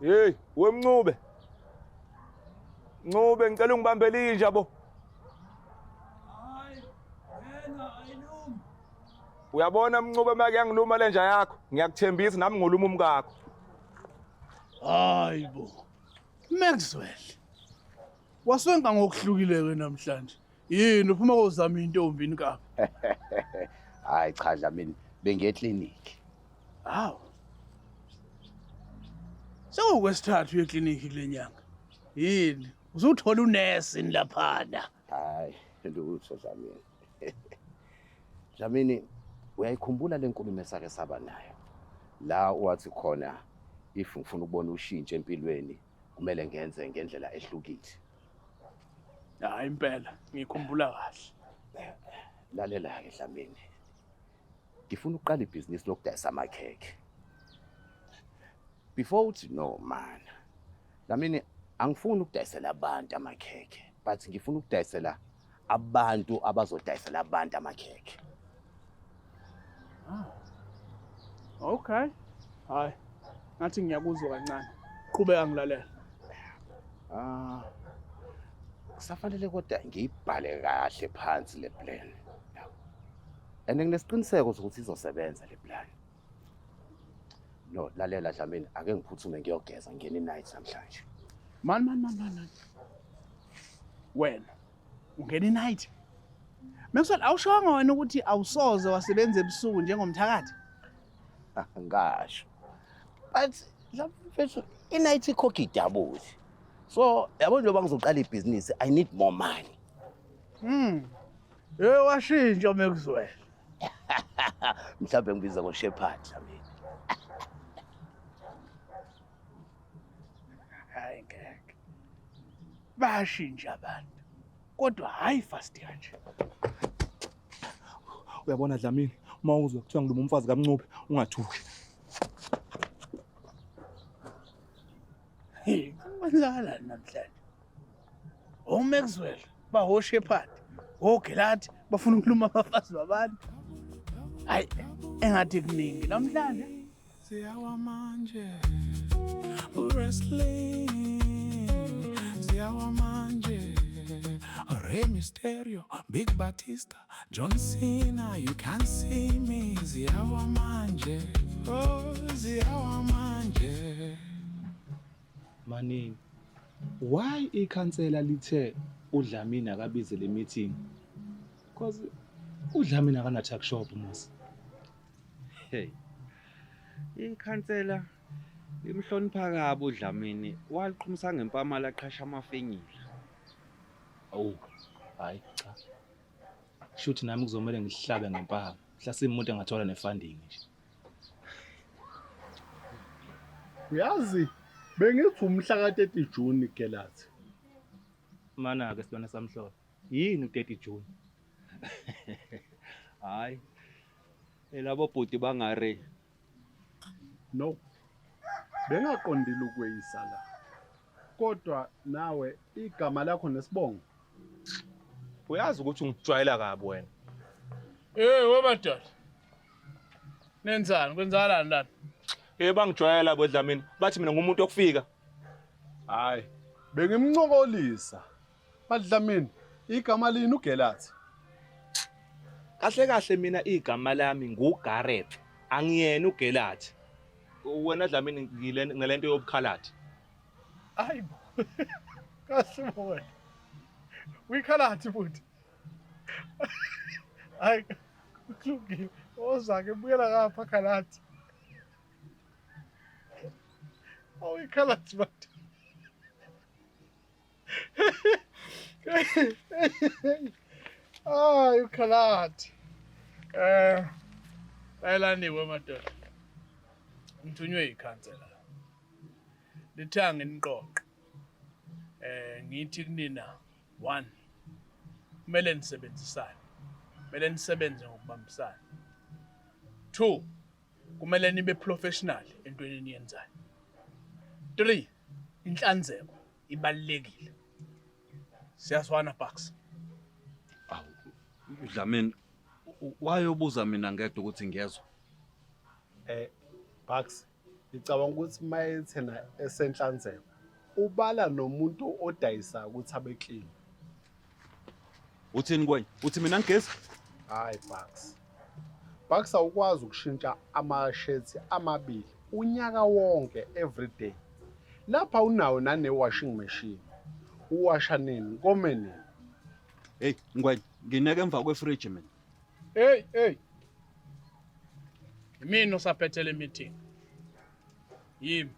Hey, wemncube. Ncube ngicela ungibambele inja bo. Hayi, wena ayilumi. Uyabona Mncube make yangiluma lenja yakho, ngiyakuthembisa nami ngoluma umkakho. Hayi bo. Maxwell. Waswenka ngokuhlukile ke namhlanje. Yini uphuma kozama intombi inkabi? Hayi cha Dlamini, bengiye clinic. Hawu. Sekukwesithathu ekliniki kule nyanga. Yini? Usuthola unesi laphana. Hayi, lutho Dlamini. Dlamini, uyayikhumbula le nkulumo esake saba nayo? La wathi khona if ngifuna ukubona ushintsho empilweni kumele ngenze ngendlela ehlukile. Hayi impela, ngikhumbula kahle. Lalela-ke Dlamini. Ngifuna ukuqala ibhizinisi lokudayisa amakhekhe. Before uthi no man. Dlamini angifuni ukudayisela abantu amakhekhe, but ngifuna ukudayisela abantu abazodayisela abantu amakhekhe. Ah. Okay. Hayi. Ngathi ngiyakuzwa kancane. Qhubeka ngilalela. Ah. Kusafanele kodwa ngiyibhale kahle phansi le plan. And nginesiqiniseko sokuthi izosebenza le plan. No, lalela Dlamini, ake ngiphuthume ngiyogeza ngene night namhlanje. Man man man man. man. Wena ungena i-night. Maxwell awushongo wena ukuthi awusoze wasebenza ebusuku njengomthakathi? Ngasho. But mfethu i-night ikhokha idouble. So, yabo njengoba ngizoqala ibhizinisi, I need more money. Hey washintsha Maxwell. Mhlawumbe ngibiza ngoShepherd Dlamini. Hayi ngeke. Bayashintsha abantu. Kodwa hayi fast kanje. Uyabona Dlamini, uma uzwa kuthiwa ngiluma umfazi kaMncube, ungathuki. Hey, kwenzakalani namhlanje? OMaxwell bahoShepherd, oGelati bafuna ukuluma abafazi babantu. Hayi, engathi kuningi namhlanje. Ziyawa manje Wrestling Ziyawa manje Rey Mysterio Big Batista John Cena You can't see me Ziyawa manje Oh Ziyawa manje Manini, why ikhansela lithe uDlamini akabize le meeting? Because uDlamini akana tuck shop mos. Hey. Ikhansela limhlonipha kabi uDlamini waliqhumisa ngempama laqhasha amafinyila. Awu, hayi cha. Shuthi nami kuzomela ngihlabe ngempama. Mhlasimbe umuntu engathola nefunding nje. Uyazi bengithi umhla ka-30 June Gelathi. Mana ke silwane samhlolo. Yini u-30 June? Hayi. Elabo bhuti bangare. No. Bengaqondile ukweyisa la. Kodwa nawe igama lakho nesibongo. Uyazi ukuthi ungijwayela kabi wena. Hey wemadoda. Nenzani? Kwenzakalani lana? Hey bangijwayela bo Dlamini. Bathi mina ngumuntu okufika. Hayi, bengimncokolisa. Badlamini, igama lini uGelathi? Kahle kahle mina igama lami nguGareth. Angiyena uGelathi. Wena Dlamini ngile ngelento yobukhalathi. Hayibo. Kahle bo wena. Uyikhalathi futhi. Hayi kulungile. Ozake buyela ngapha khalathi. Awuyikhalathi bantu. Ay ukhalathi. Eh layelaniwe madoda. Ngithunywe ikhansela. Lithange niqoqe. Eh ngithi kunina one kumele nisebenzisane. Kumele nisebenze ngokubambisana. 2 kumele nibe professional entweni eniyenzayo. 3 inhlanzeko ibalulekile. Siyazwana Bucks. Awu Dlamini wayobuza mina ngedwa ukuthi ngiyezwa. Bucks. Ngicabanga ukuthi mayethena esenhlanzeko ubala nomuntu odayisayo ukuthi abe clean. Uthini Ngwenya? Uthi mina ngigezi? Hayi Bucks. Bucks awukwazi ukushintsha amashethi amabili unyaka wonke every day. Lapha unawo nane washing machine. Uwasha nini? Kome nini? Hey Ngwenya, ngineke emva kwefridge mina. Hey, hey. Yimina osaphethe le meeting. Yimi.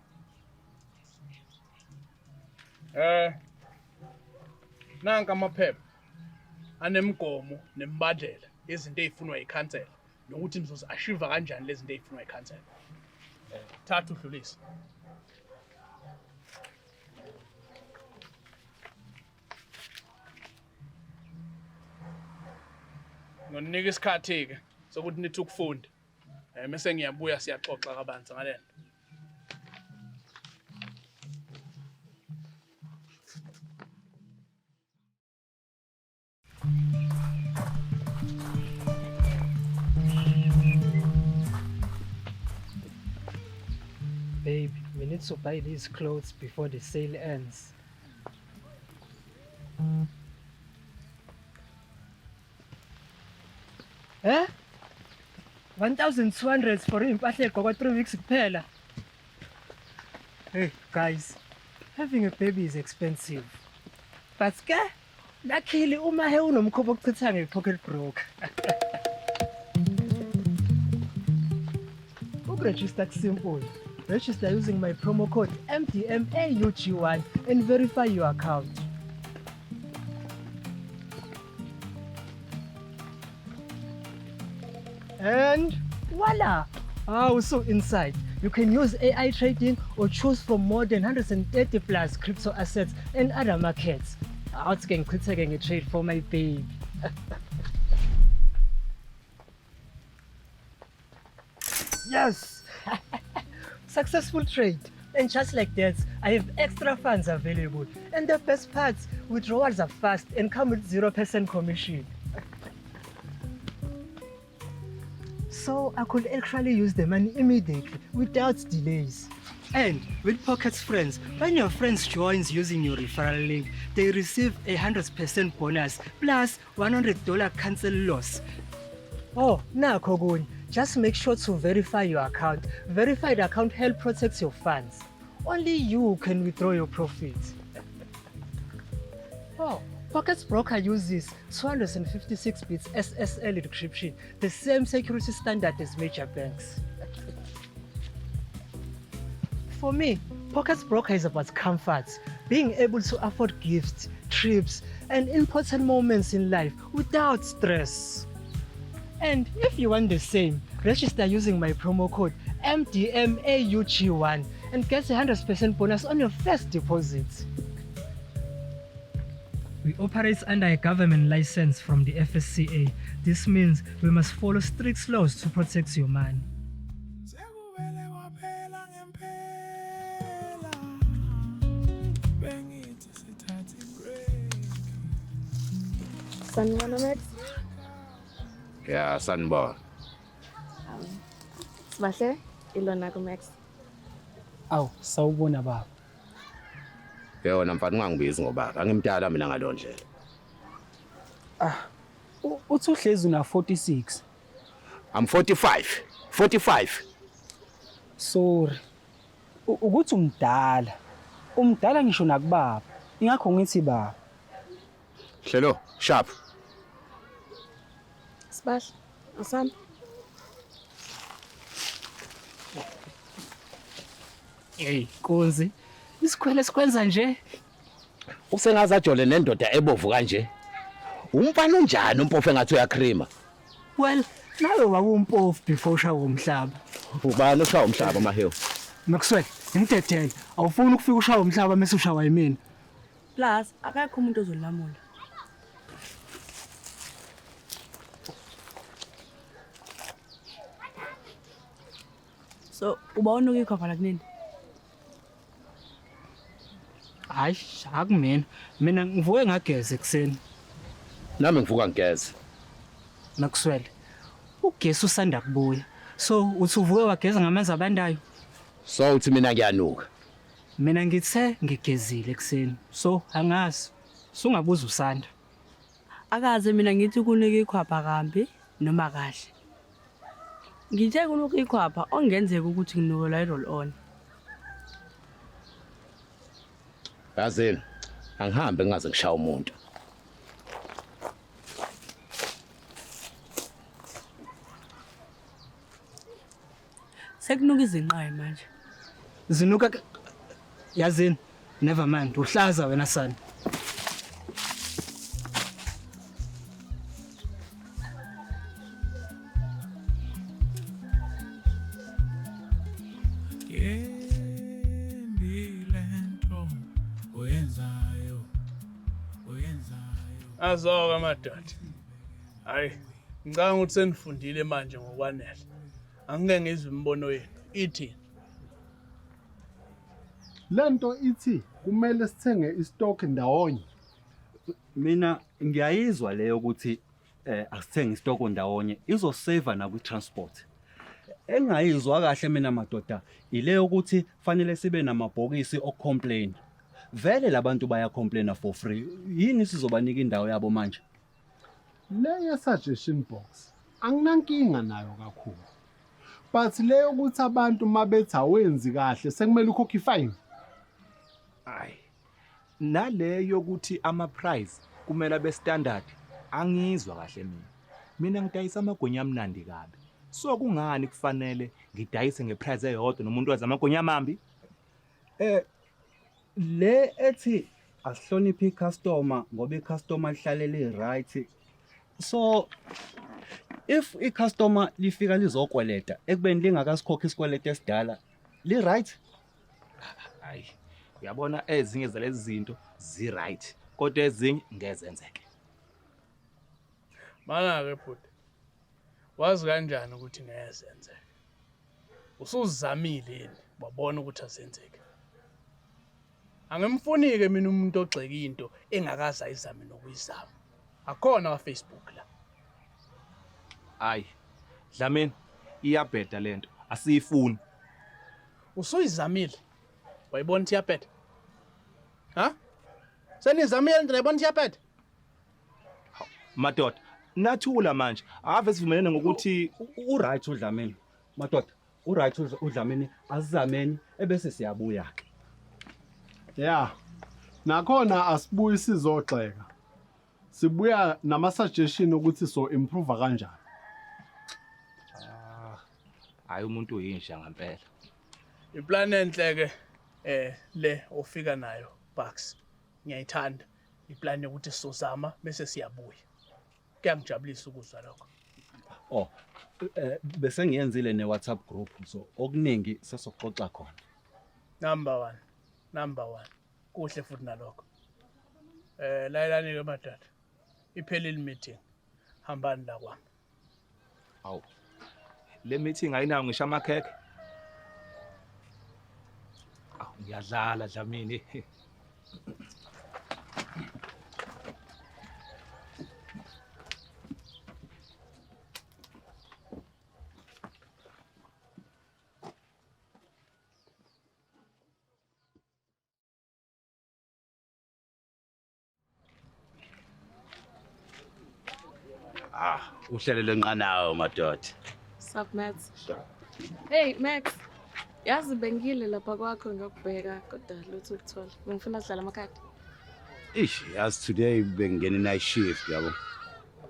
Nanka amaphepha anemigomo nemibandela izinto ezifunwa yikhansela nokuthi nizozi-achieve kanjani lezi zinto ezifunwa yikhansela. Thatha udlulise. Ngoninika isikhathi-ke sokuthi nithi ukufunda. Mese ngiyabuya siyaxoxa kabanzi ngale nto. Babe, we need to buy these clothes before the sale ends. Eh? 1200 for impahla egqokwa 3 weeks kuphela. Hey guys, having a baby is expensive. But ke, luckily uma he unomkhuba wokuchitha nge-pocket broker. Ukuregister simple. Register using my promo code MDMAUG1 and verify your account. And voila! Also inside, you can use AI trading or choose from more than 130 plus crypto assets and other markets. Out can a trade for my baby. Yes! Successful trade. And just like that, I have extra funds available. And the best part, withdrawals are fast and come with 0% commission. So I could actually use the money immediately without delays. And with Pockets Friends, when your friends joins using your referral link, they receive a 100% bonus plus $100 cancel loss. Oh, nakho okunye. Just make sure to verify your account. Verified account help protects your funds. Only you can withdraw your profits. Oh, Pockets Broker uses 256 bits SSL encryption, the same security standard as major banks. For me, Pockets Broker is about comfort, being able to afford gifts, trips, and important moments in life without stress. And if you want the same, register using my promo code MDMAUG1 and get a 100% bonus on your first deposit. We operate under a government license from the FSCA. This means we must follow strict laws to protect your money. Sekuvele kwaphela ngempela. Bengithi sithathe break. Sanibona Max. Ya, sanibona. Sibahle ilona ku Max. Awu, sawubona baba. Yona mfana ungangibizi ngobaba. Angimdala mina ngalo ndlela. Uthi uhlezi una 46. I'm 45. 45. Sorry. Ukuthi umdala. Umdala ngisho nakubaba. Ingakho ngithi baba. Hlelo, sharp. Sibahle. Asam. Hey, Nkunzi. Isikhwele sikwenza nje. Usengaze ajole nendoda ebovu kanje. Umfana unjani umpofu engathi uyacreama? Well, nawe wawumpofu before ushawa umhlaba. Ubani oshaya umhlaba Mahewu? Maxwell, ngidedele. Awufuni ukufika ushawa umhlaba mase ushawa yimina. Plus akekho umuntu ozolamula. So uba unuka ikhova la kunini? Hayi, akumina. Mina ngivuke ngageza ekuseni. Nami ngivuka ngigeza. Maxwell, ugesi usanda kubuya. So uthi uvuke wageza ngamanzi abandayo? So uthi mina ngiyanuka. Mina ngithe ngigezile ekuseni. So angazi. Sungabuza usanda. Akaze mina ngithi kunuka ikhwapha kambi noma kahle. Ngithe kunuka ikhwapha ongenzeka ukuthi nginukelwa i-roll on. Yazini, angihambe ngingaze ngishaye umuntu. Sekunuka izinqayi manje. Zinuka yazini. Never mind. Uhlaza wena sana. Yembi lento oyenzayo oyenzayo. Azoke madoda. Hayi, ngicabanga ukuthi senifundile manje ngokwanele. Angike ngizwe imibono yenu. Ithini? Lento ithi kumele sithenge istock ndawonye. Mina ngiyayizwa leyo ukuthi asithenge isitoko ndawonye izosave na kwi-transport. Engayizwa kahle mina madoda ile ukuthi fanele sibe namabhokisi okucomplain. Vele labantu bayacomplaina for free. Yini sizobanika indawo yabo manje? Le ye suggestion box anginankinga nayo kakhulu. But leyo ukuthi abantu mabethi awenzi kahle sekumele ukhokhe ifine. Hayi. Nale yokuthi ama price kumele abe standard angizwa kahle mina. Mina ngidayisa amagwinya amnandi kabi. So kungani kufanele ngidayise ngeprice eyodwa nomuntu wazi amagwinya amambi? Le ethi asihloniphe icustomer ngoba icustomer lihlalele right. So if icustomer lifika lizokweleta ekubeni lingakasikhokhi isikweleto esidala li right? Hayi. Uyabona ezinye zalezi zinto zi right kodwa ezinye ngezenzeke. Mana ke bhuti. Wazi kanjani ukuthi ngezenzeke? Usuzamile yini wabona ukuthi azenzeke? Angimfuni ke mina umuntu ogxeka into engakaze ayizame nokuyizama. Akhona wa Facebook la. Hayi. Dlamini iyabheda lento asiyifuni. Usuyizamile. Wayibona ukuthi iyabheda? Ha? Senizamile into nayibona ukuthi iyabheda? Madoda, nathula manje. Ave sivumelene ngokuthi uright uDlamini. Madoda, uright uDlamini asizameni ebese siyabuya ke. Yeah. Nakhona asibuyi sizogxeka. Sibuya nama suggestion ukuthi so improve kanjani. Hayi umuntu uyinja ngempela. Iplan enhle ke le ofika nayo Bucks. Ngiyayithanda iplan yokuthi sizozama bese siyabuya. Kuyangijabulisa ukuzwa lokho. Oh, bese ngiyenzile ne WhatsApp group so okuningi sesoxoxa khona. Number 1. Number 1. Kuhle futhi nalokho. Layelani ke madoda. Iphelile meeting. Hambani la kwami. Awu. Le meeting ayinawo ngisho amakhekhe. Awu ngiyadlala Dlamini. Uhlelo lenqanawo madoda. Sup Max? Hey Max. Yazi bengile lapha kwakho ngakubheka kodwa lutho ukuthola. Bengifuna sidlala amakhadi. Ish, yazi today bengena night shift yabo.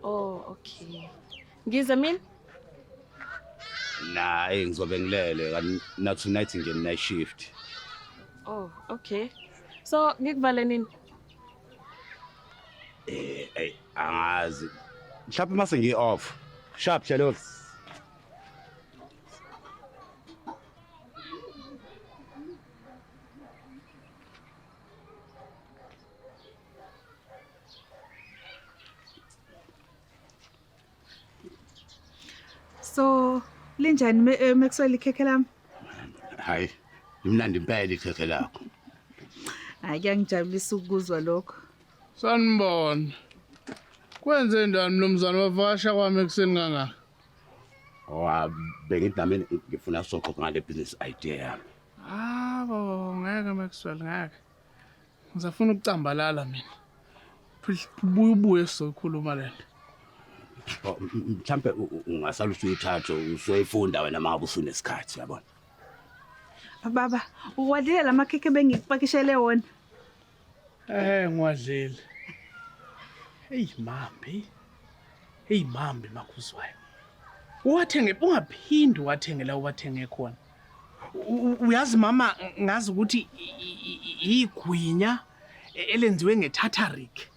Oh, okay. Ngize mina? Na, ngizobe ngilele kanti na tonight ngena night shift. Oh, okay. So ngikuvale nini? Angazi. Mhlawumbe mase ngi off. Sharp hlelo. So linjani Maxwell ikhekhe lami? Hayi, limnandi impela ikhekhe lakho. Hayi kuyangijabulisa ukuzwa lokho. Sanibona. Kwenze njani mnumzane wavakasha kwami ekuseni kangaka? Oh, bengithi nami ngifuna soxoxa ngale business idea yami. Ah, baba ngeke Maxwell ngeke. Ngisafuna ukucambalala mina. Buye ubuye sizokhuluma lento. Oh, mhlambe ungasala usuyithatha usoyifunda wena uma ngabe usunesikhathi yabona. Baba, uwadlile lamakhekhe bengikupakishele wona. Eh ngiwadlile. Hey mambi. Hey mambi makhuzwayo. Uwathenge ungaphindi uwathenge la uwathenge khona. Uyazi mama ngazi ukuthi igwinya elenziwe ngetatarik.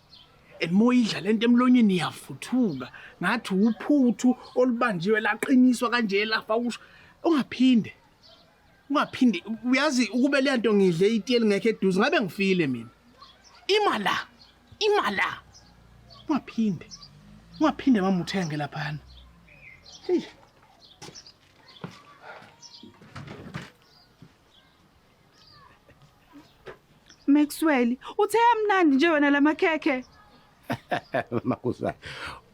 And moyidla lento emlonyeni iyavuthuka ngathi uphuthu olubanjiwe laqiniswa kanje lafa usho. Ungaphinde. Ungaphinde uyazi ukube le nto ngidle itiye elingekho eduze ngabe ngifile mina. Ima la. Ima la. Ungaphinde. Ungaphinde mama uthenge laphana. Hey. Maxwell, uthe amnandi nje wena lamakhekhe. Makusa,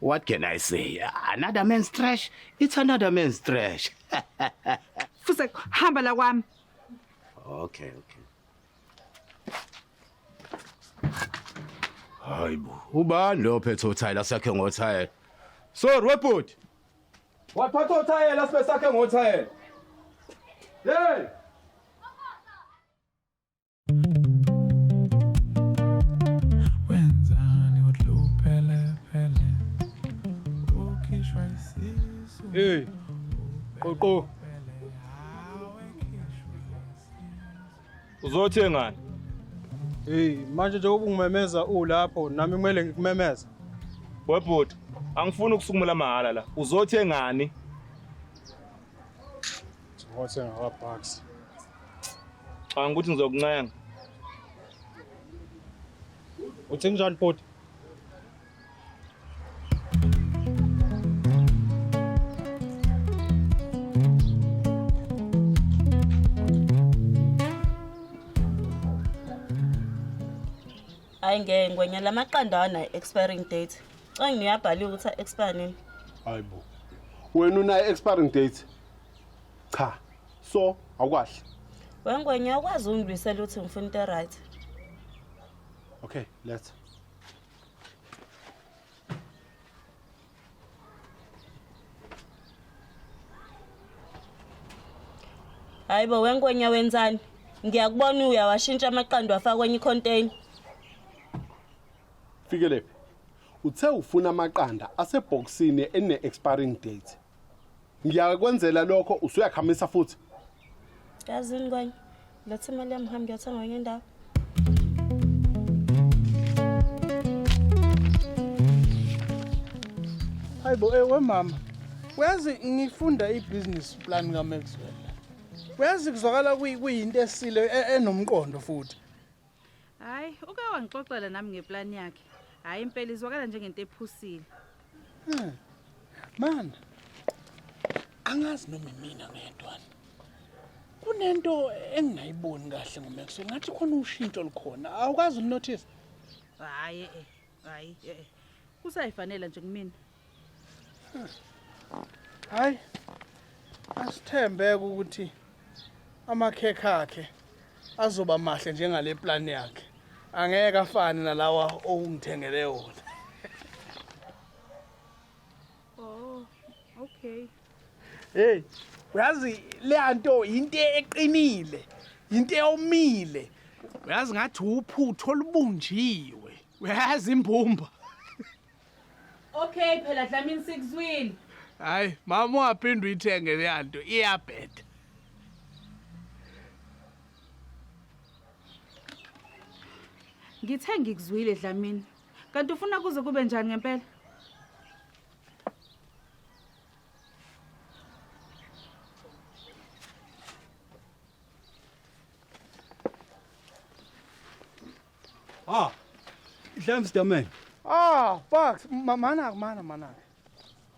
what can I say? Another man's trash, it's another man's trash. Fuse hamba la kwami. Okay, okay. Hayibo, ubani lo phethe uthayela sakhe ngothayela? Sorry, webhuti. Wathatha uthayela sibe sakhe ngothayela. Hey! Wenzani udluphele phele ukhishwa isisu. Hey. Qoqo. Uzothengani? Hey, manje njengoba ungimemeza ulapho nami kumele ngikumemeze. Webhuti, angifuni ukusukumela mahhala la. Uzothengani? Uzothenga kwaBucks. Cha ukuthi ngizokuncenga. Uthi njani bhuti? Hayi ngeke ngwenya lamaqanda awanayo expiring date. Cha ngiyabhaliwe ukuthi expire nini. Hayibo. Wena unayo expiring date? Cha. So awukahle. Wengwenya awukwazi ungilwisela ukuthi ngifuna into right. Okay, let's. Hayibo wengwenya wenzani? Ngiyakubona uyawashintsha amaqanda wafaka kwenye icontainer. Fikelephi. Uthe ufuna amaqanda asebhokisini ene expiring date. Ngiyakwenzela lokho usuyakhamisa futhi. Yazini ngwenya. Letha imali yami ngihambe ngiyothenga kwenye indawo. Hayibo we mama. Uyazi ngifunda i-business plan kaMaxwell. Uyazi kuzwakala kuyinto esile enomqondo futhi. Hayi, uke wangixoxela nami ngeplan yakhe. Hayi impela izwakala njengento ephusile. Man. Angazi noma mina ngedwana. Kunento engingayiboni kahle ngoMaxwell. Ngathi khona ushintsho olukhona. Awukazi unotice? Hayi hayi. Kusayifanele nje kumina. Hayi. Asithembeke ukuthi amakhekhe akhe azoba mahle njengale plan yakhe. Angeke afane nalawa owungithengele wona. Oh, okay. Hey, uyazi le nto into eqinile, into eyomile. Uyazi ngathi uphuthu olubunjiwe. Uyazi imbumba. Okay phela Dlamini sikuzwile. Hayi, mama ungaphinde uyithenge le nto, iyabheda. Ngithe ngikuzwile Dlamini. Kanti ufuna kuze kube njani ngempela? Ah. Dlams Damen. Ah, Bucks, mana.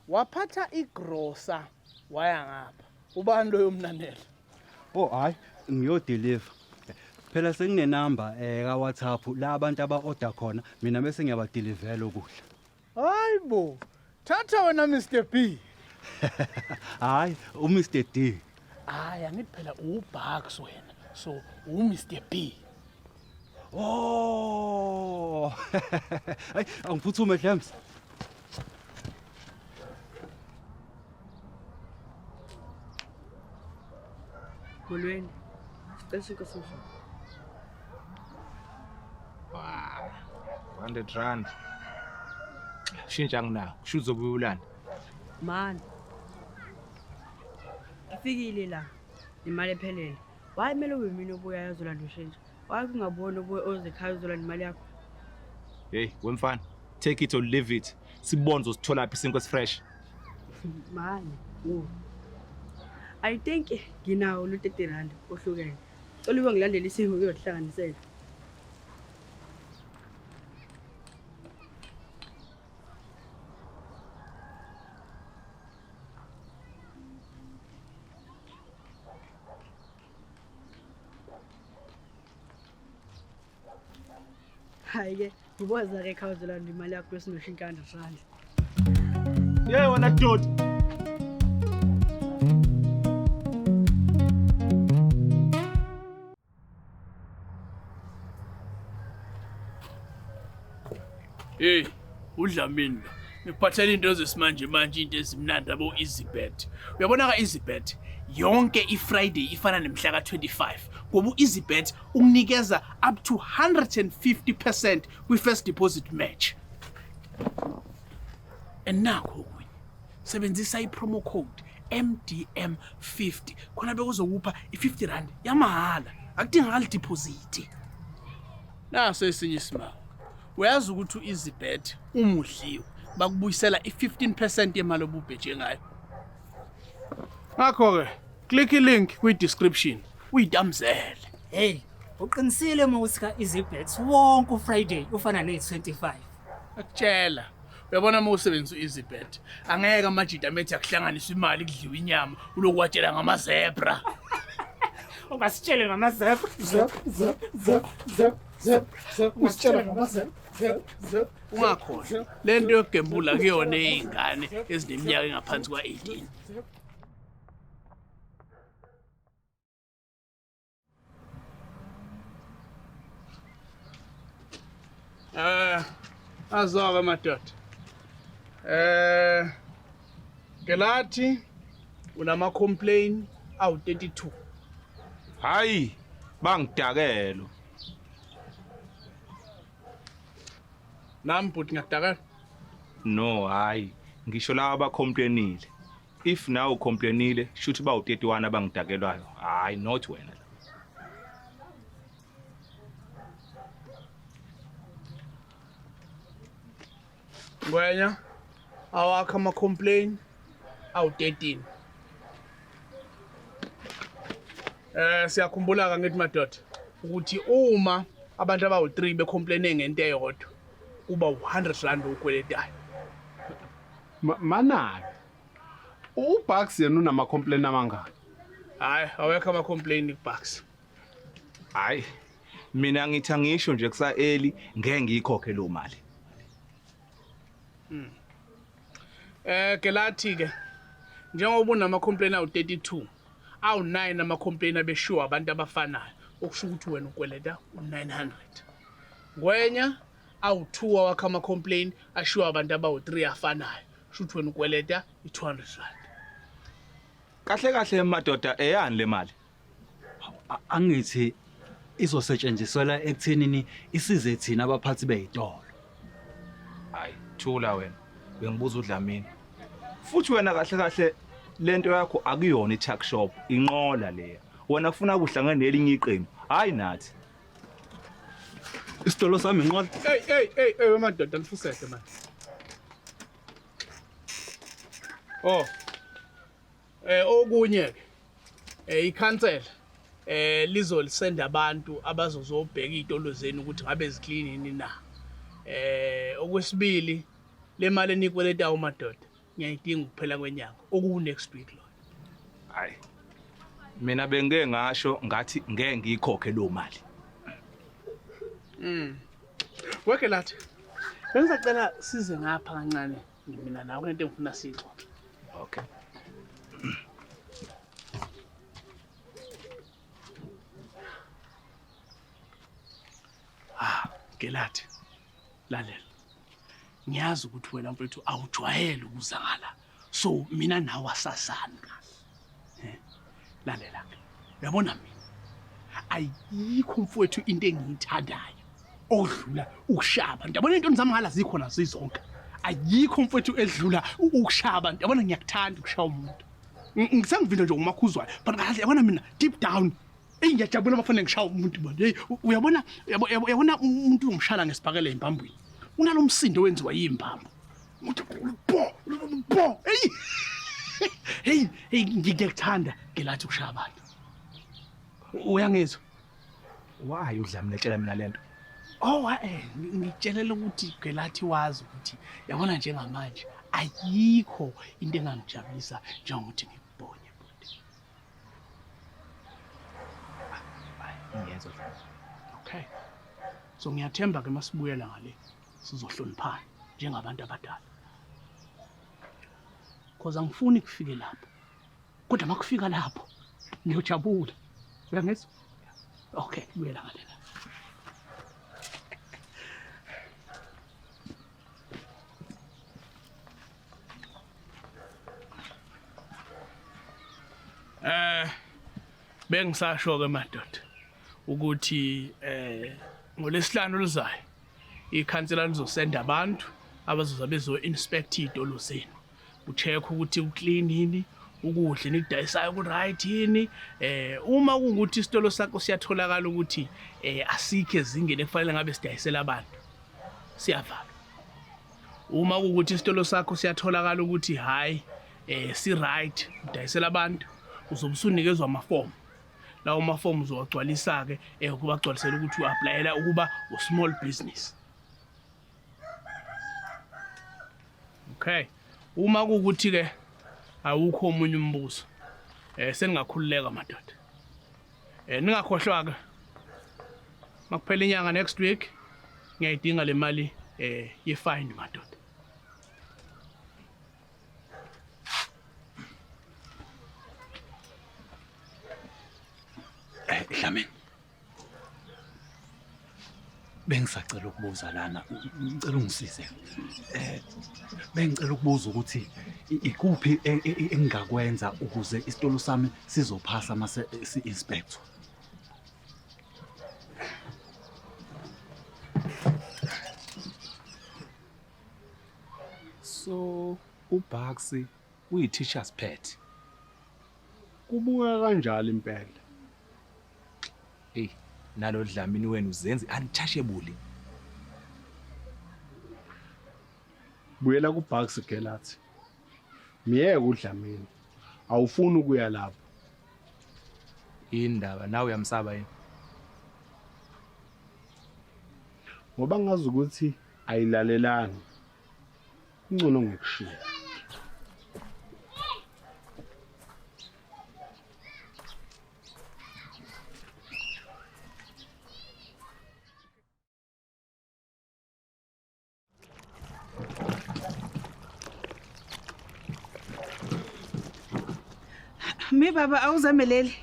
Waphatha igrosa waya ngapha. Ubani loyo mnanela? Oh hayi, ngiyodeliver. Phela senginenamba ka WhatsApp la abantu aba order khona, mina bese ngiyabadelivela ukudla. Hayibo. Thatha wena Mr B. Hayi, uMr D. Hayi, angithi phela uBucks wena. So uMr B. Oh. Hayi, angiphuthume Dlams. Molweni. Sicela isinkwa esimhlophe. Wow. 100 rand. Shintsha nginawo. Kusho uzobuya ulanda. Mani. Ngifikile la. Nemali ephelele. Why kumele ube mina obuyayo uzolanda ushintsho? Why kungaboni obuye oze ekhaya uzolanda imali yakho? Hey, wemfana. Take it or leave it. Sibone uzosithola phi isinkwa esifresh. Mani. Wo. I think nginawo lo 30 rand ohlukene. Cela ube ngilandele isimo kuyohlanganisela. Hayi ke, ngiboza ke ekhaya uzolanda imali yakho bese unoshintsha 100 rand. Yey wena doti. Hey, uDlamini lo. Ngikuphathela into zesimanje manje into ezimnandi abo EasyBet. Uyabona ka EasyBet yonke iFriday ifana nemhla ka25 ngoba uEasyBet ukunikeza up to 150% kwi-first deposit match. And nakho okunye. Sebenzisa i-promo code MDM50 khona bekuzokupha i-50 rand yamahhala. Akudingakali deposit. Naso esinye isimanga. Uyazi ukuthi u-EasyBet uma udliwe bakubuyisela i-15% yemali obubheje ngayo. Ngakho-ke click i-link kwi-description uyitamzele. Hey, uqinisile uma uthi ka EasyBet wonke uFriday ufana ne-25. Akutshela. Uyabona uma usebenzisa u-EasyBet angeke amajita amethi akuhlanganiswa imali kudliwe inyama uloku watshela ngama-zebra. Ungasitshele ngama-zebra. Zebra, zebra, zebra, zebra, zebra. Ungasitshela ngama-zebra. Zebra, zebra. Ungakhohlwa le nto yokugembula kuyona ey'ngane ezineminyaka engaphansi kwa-18. Azoke madoda. Gelathi unama complain awu 32. Hayi, bangidakelo. Nami bhuti ngiyakudakela. No, hayi, ngisho laba abacomplainile. If nawe ucomplainile, shuthi bawu 31 abangidakelwayo. Hayi, not wena. Ngwenya awakho ama complain awu 13. Siyakhumbula ke ngithi madoda ukuthi uma abantu abawu 3 becomplaine ngento eyodwa kuba u100 rand okweletayo. Manake. uBucks yena unama complain amangaki? Hayi, awekho ama complain kuBucks. Hayi, mina ngithi angisho nje kusa early ngeke ngiyikhokhe lo mali. Gelathi ke njengoba unama complain awu 32, awu 9 ama complain abeshiwa abantu abafanayo, okusho ukuthi wena ukweleta u900. Ngwenya awu 2 awakho ama complain ashiwa abantu abawu 3 afanayo, kusho ukuthi wena ukweleta i200 rand. Kahle kahle madoda eyani le mali? Angithi izosetshenziselwa ekuthenini isize thina abaphathi beyitolo. Hayi, thula wena. Bengibuza uDlamini. Futhi wena kahle kahle lento yakho akuyona i-tuck shop, inqola leya. Wena ufuna kuhlangana nelinye iqembu, hayi nathi. Isitolo sami inqola. Hey hey hey hey madoda nifuseke manje. Oh. Okunye ke ikhansela lizolisenda abantu abazozobheka izitolo zenu ukuthi ngabe ziclean yini na. Okwesibili le mali enikweletayo madoda ngiyayidinga ukuphela kwenyanga oku next week lo. Hayi. Mina bengeke ngasho ngathi ngeke ngiyikhokhe lo mali. Weke lathi. Bengisacela size ngapha kancane mina nawe kunento engifuna sixoxe. Okay. Gelathi, lalela. Ngiyazi ukuthi wena mfethu awujwayele ukuza ngala. So mina nawe asazani kahle. Eh? Lalela ke. Uyabona mina? Ayikho mfowethu into engiyithandayo odlula ukushaya abantu. Yabona into zami ngala zikhona zizonke. Ayikho mfowethu edlula ukushaya abantu. Yabona ngiyakuthanda ukushaya umuntu. Ngisengivinjwa nje umakhuzwayo but kahle yabona mina deep down eyi ngiyajabula bafana ngishaya umuntu manje. Hey uyabona uyabona umuntu ungishaya ngesibhakela ezimbambweni. Unalo msindo wenziwa yimbambo. Uthi bo bo hey hey hey ngiyakuthanda ngelathi ukushaya abantu. Uyangizwa? Why uDlamini etshela mina lento? Oh eh ngikutshelela ukuthi Gelathi wazi ukuthi yabona njengamanje ayikho into engangijabulisa njengokuthi ngikubonye bhuti. Ngiyezwa Dlamini. Okay. So ngiyathemba ke masibuyela ngale sizohloniphana njengabantu abadala. Cause angifuni kufike lapho. Kodwa makufika lapho ngiyojabula. Uyangizwa? Okay, buyela ngale la. Eh bengisasho ke madoda ukuthi eh ngolesihlanu oluzayo ikhansela lizosenda abantu abazoza bezo inspect izitolo zenu. Ucheck ukuthi uclean yini ukudla enikudayisayo ku-right yini eh uma kungukuthi isitolo sakho siyatholakala ukuthi eh asikho ezingeni ekufanele ngabe sidayisela abantu siyavalwa uma kuwukuthi isitolo sakho siyatholakala ukuthi hhayi eh si-right udayisela abantu uzobe usunikezwa amafomu lawo mafomu uzowagcwalisa-ke um ukubagcwalisela ukuthi u-aplayela ukuba u-small business. Okay. Uma kuwukuthi ke awukho omunye umbuzo. Eh seningakhululeka madoda. Eh ningakhohlwa ke. Makuphela inyanga next week ngiyayidinga le mali eh ye fine madoda. Eh Dlamini. Bengisacela ukubuza lana, ngicela ungisize. Eh bengicela ukubuza ukuthi ikuphi e, e, e, engingakwenza ukuze isitolo sami sizophasa mase si inspector. So uBucks uyi teacher's pet. Kubuka kanjalo impela. Hey, nalo Dlamini wenu uzenzi untouchable. Buyela kuBucks Gelathi. Myeke uDlamini. Awufuni ukuya lapho. Indaba nawe uyamsaba yini? Ngoba ngazi ukuthi ayilalelani. Ngcono ngikushiya. Mi baba awuzameleli.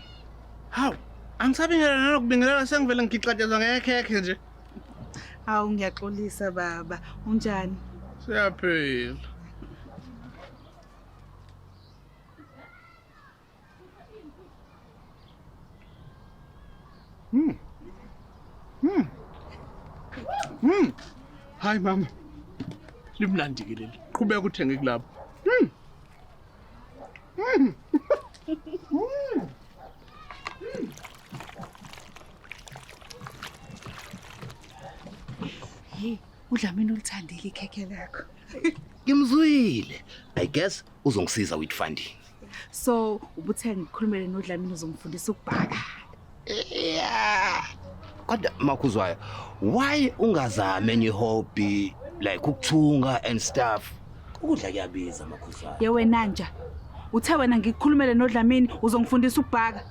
Hawu, angisabingelela nanokubingelela sengivele ngigixatshezwa ngekhekhe nje. Hawu ngiyaxolisa baba. Unjani? Siyaphila. Hayi mama. Limnandi ke leli. Qhubeka uthenge kulabo. Hey, uDlamini ulithandile ikhekhe lakho. Ngimzwile. I guess uzongisiza with funding. So, ubuthe ngikhulumele noDlamini uzongifundisa ukubhaka. Yeah. Kodwa makhuzwayo, why ungazami enye hobby like ukuthunga and stuff? Ukudla kuyabiza makhuzwayo. Ye wena nja. Uthe wena ngikukhulumele noDlamini uzongifundisa ukubhaka.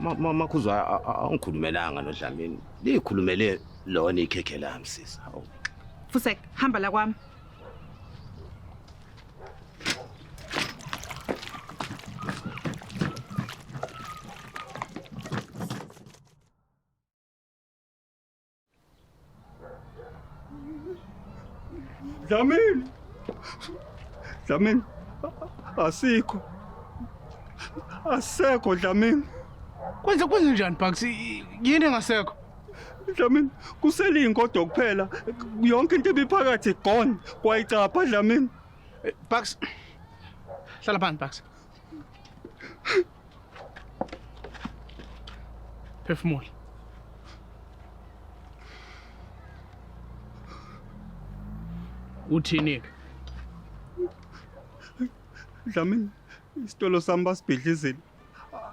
Makhuzwayo awungikhulumelanga noDlamini. Likhulumele lona ikhekhe lami sisi. Hawu. Fusek, hamba la kwami. Dlamini. Dlamini. Asikho. Asekho Dlamini. Kwenze njani Bucks? Yini engasekho? Dlamini, kusele inkodo kuphela. Yonke into ebiphakathi gone. Kwayicapha Dlamini. Bucks. Hlala phansi Bucks. Phefumula. Uthini ke? Dlamini, isitolo sami basibhidlizile.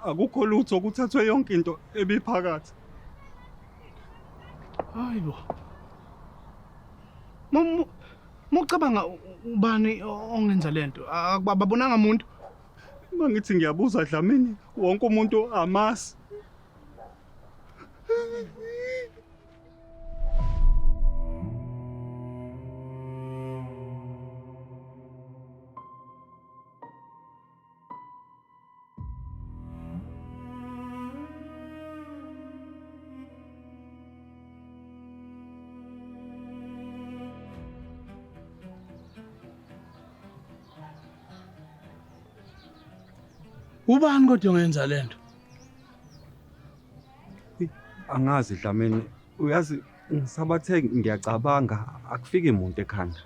Akukho lutho, kuthathwe yonke into ebiphakathi. Hayibo. Mucabanga ubani ongenza lento? Akubabonanga umuntu. Mangithi ngiyabuza Dlamini, wonke umuntu amasi. Ubani kodwa ongenza lento? Angazi Dlamini, uyazi ngisabathe ngiyacabanga akufiki umuntu ekhanda.